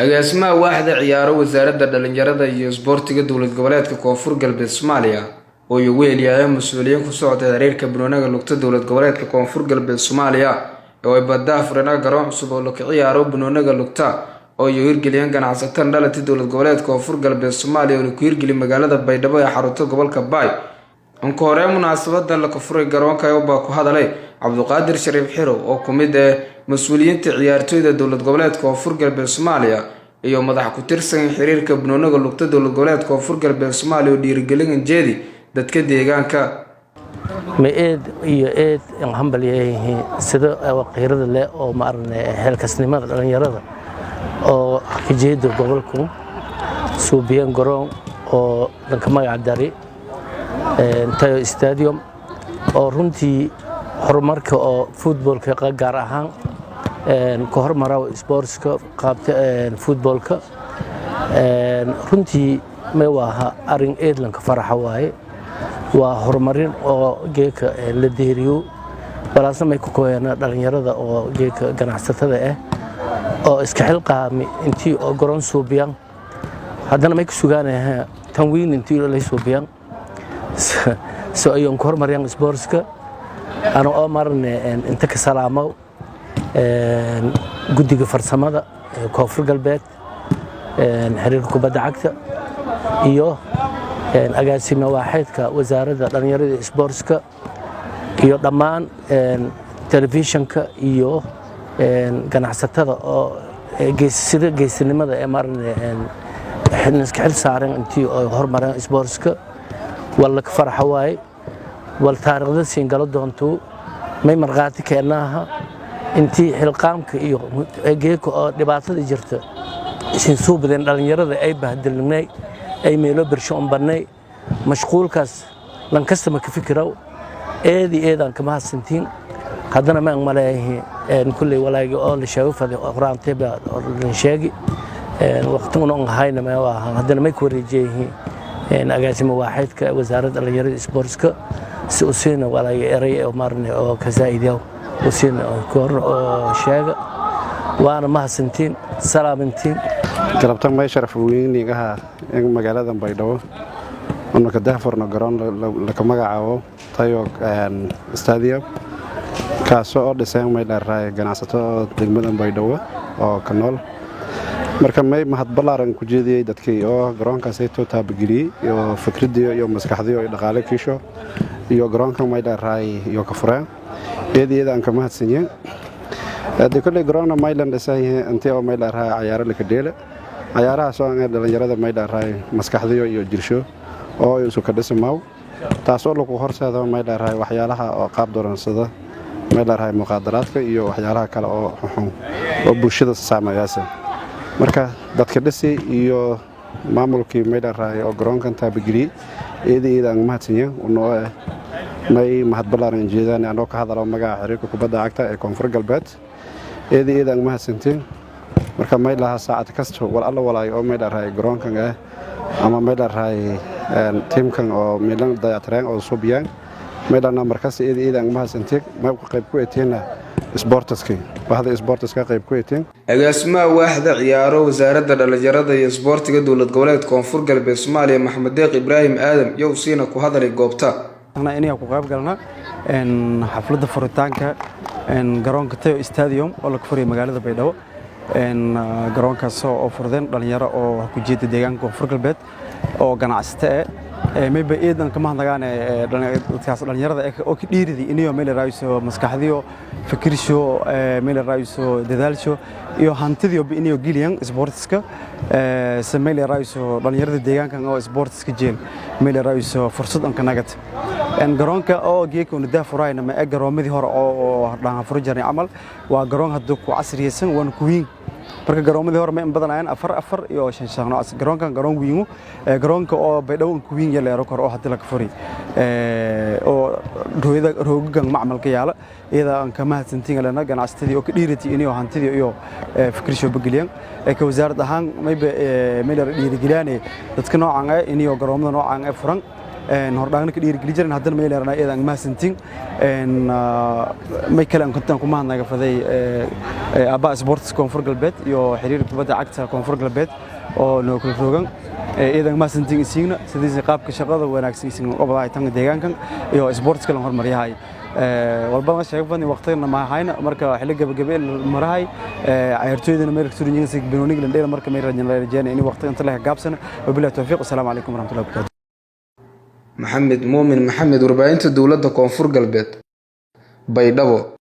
Agaasimaha waaxda ciyaaro, Wasaaradda Dhalinyarada iyo Isboortiga Dowlad Goboleedka Koonfur Galbeed Soomaaliya, oo ugu helyahay mas-uuliyiin ku socda xiriirka banooniga lugta Dowlad Goboleedka Koonfur Galbeed Soomaaliya, oo ay badaa furana garoon cusub oo laga ciyaaro banooniga lugta oo ay hirgeliyeen ganacsatada dhalatay Dowlad Goboleedka Koonfur Galbeed Soomaaliya, oo ku hirgeliyay magaalada Baydhabo ee xarunta gobolka Baay. Inka hore munaasabada la furay garoonka baa ku hadalay Cabduqaadir Shariif Xirow, oo ku mid ah mas-uuliyiinta ciyaartooyda Dowlad Goboleedka Koonfur Galbeed Soomaaliya iyo madax ku tirsan xiriirka banooniga lugta Dowlad Goboleedka Koonfur Galbeed Soomaaliya, oo dhiirigelin jeedi dadka deegaanka. Ma eed iyo eed hambalyeeyihiin sida qiirada leh oo maarane xeelkasnimada dhalinyarada oo kajeeda gobolku suubiyeen garoon oo dhanka magac dari Tayo Stadium, oo runtii horumarka oo footballka, gaar ahaan ka hormara sportska qaabta footballka. Runtii may waaha arin eedlanka faraxa waaye, waa horumarin oo geeka la deeriyo. Balaasna may ku kooyana dhalinyarada oo geeka ganacsatada ah oo iska xilqaami intii oo garoon suubiyaan, haddana may ku sugaanayaa tan weyn intii lay suubiyaan so ayaan ku horumariyaan sportska. Ana oo marne inta ka salaamo guddiga farsamada ee Koonfur Galbeed, xiriirka kubadda cagta, iyo agaasime waaxeedka Wasaaradda Dhallinyarada sportska, iyo dhammaan telefishanka iyo ganacsatada oo sida geesinimada ee marne iska xil saareen intii ay horumareen sportska. Waa la farxa waaye, wal taariikhda siin galo doonto. May markhaati keenaaha intii xilqaamka iyo geeka oo dhibaatada jirta isin suubadeen dhallinyarada ay bahdilnay, ay meelo bersho un bannay mashquulkaas lankastama ka fikiraw. Eedi eedaan kama hadsantiin. Haddana maan maleeyahi kulley walaagi oo la sheego faday horaantay baa la sheegi, waqtiguna on hayna ma aha. Haddana may ku wareejiyihiin agaasimo waaxeedka Wasaaradda Dhallinyarada sportska si u siina walaagi eray oo maarne oo ka zaa'idiyaw u siina kor oo sheega. Waana mahadsantiin, salaamintiin. Galabtan may sharaf weynigaha in magaalada Baydhabo una ka daahfurno garoon laka magacaabo Tayo Stadium, kaasoo oo dhiseen may dheeraay ganacsato degmada Baydhabo oo ka nool. Marka may mahad ballaaran ku jeediyey dadkii oo garoonkaasayto taabageliyey iyo fikridiyo iyo maskaxdiyo iyo dhaqaale kiisho iyo garoonka may dheeraay iyo ka fureen. Eed iyada aan ka mahadsanyiin. Hadii kolley garoonna maylan dhisan intii oo may dheeraay cayaaro laka dheele, cayaarahaas oo aan dhalinyarada may dheeraay maskaxdiyo iyo jirsho oo isu ka dhismaw, taas oo lagu horseedo may dheeraay waxyaalaha oo qaab dooransada, may dheeraay muqaadaraadka iyo waxyaalaha kale oo xunxun oo bulshada saameeyaasa. Marka dadka dhisi iyo maamulkii may dheeraay oo garoonkan taabageliyey, eeda iyada aan mahadsanyiin. Unoo ah may mahad ballaaran jeedaan anoo ka hadalo magaca xiriirka kubadda cagta ee Koonfur Galbeed. Eeda iyada aan mahadsantiin. Marka may lahaa saacad kasta wal alla walaayo oo may dheeraay garoonkan ah ama may dheeraay tiimkan oo milan dayactireen oo suubiyaan, may dhanaa markaas eeda iyada aan mahadsantiin. May qayb ku etiina sportiski, bahda sportiska qayb ku etiin. Agaasimaha waaxda ciyaaro, Wasaaradda Dhalinyarada iyo Isboortiga Dowlad Goboleedka Koonfur Galbeed Soomaaliya, Maxamed Deeq Ibraahim Aadam, yow siina ku hadalay goobta. Inaan ku qayb galna xafladda furitaanka garoonka Tayo Stadium oo laga furayay magaalada Baydhabo, garoonkaas oo furdeen dhalinyaro oo ku jeeda deegaanka Koonfur Galbeed oo ganacsato eh. Mayba eedan kama hadlagaan dadkaas dhalinyarada oo ka dhiiridi inayo meel raayso maskaxdiyo, fikirsho, meel raayso dadaalsho iyo hantidiyo inayo geliyan sportska, se meel raayso dhalinyarada deegaankan oo sportska jeel meel raayso fursad an ka nagad. Garoonka oo geeka una daafurayna ma garoomadii hore oo dhaan furo jirnay camal, waa garoon hadda ku casriyeysan, waana ku weyn. Marka garoomadii hore ma in badanayaan afar afar iyo shan shan noocaas. Garoonkan garoon wiingu, garoonka oo Baydhabo ku wiin yaleero kor oo hadii laga furi oo rooyada roogagan macmalka yaala. Iyada aan ka mahadsantiin lena ganacsatadii oo ka dhiiratay inay hantidii iyo fikirsho bageliyaan. Ka wasaarad ahaan mayba meel dhiirigeliyaan dadka noocan ah inay garoomada noocan ah furan. Hordhaangna ka dhiirigeli jiran, haddana may leeranaa iyada mahadsantiin. May kale aan kontaan ku mahadnaga faday aabbaha sports Koonfur Galbeed iyo xiriir kubadda cagta Koonfur Galbeed oo noo kala roogan. Iyadan mahadsantiin isiigna sidiisa qaabka shaqada wanaagsan isin obadahay tan deegaankan iyo sportska lan hormaryahay. Walbana sheega fadni, waqtigana ma hayna. Marka xilli gabagabe marahay, ciyaartooydana meel surin yihiin banooniga lan dheer. Marka may rajeen in waqtiga inta la gaabsana. Wabillahi tawfiiq, assalaamu calaykum warahmatullahi wabarakatuh. Maxamed Muumin Maxamed, warbaahinta dowladda Koonfur Galbeed, Baydhabo.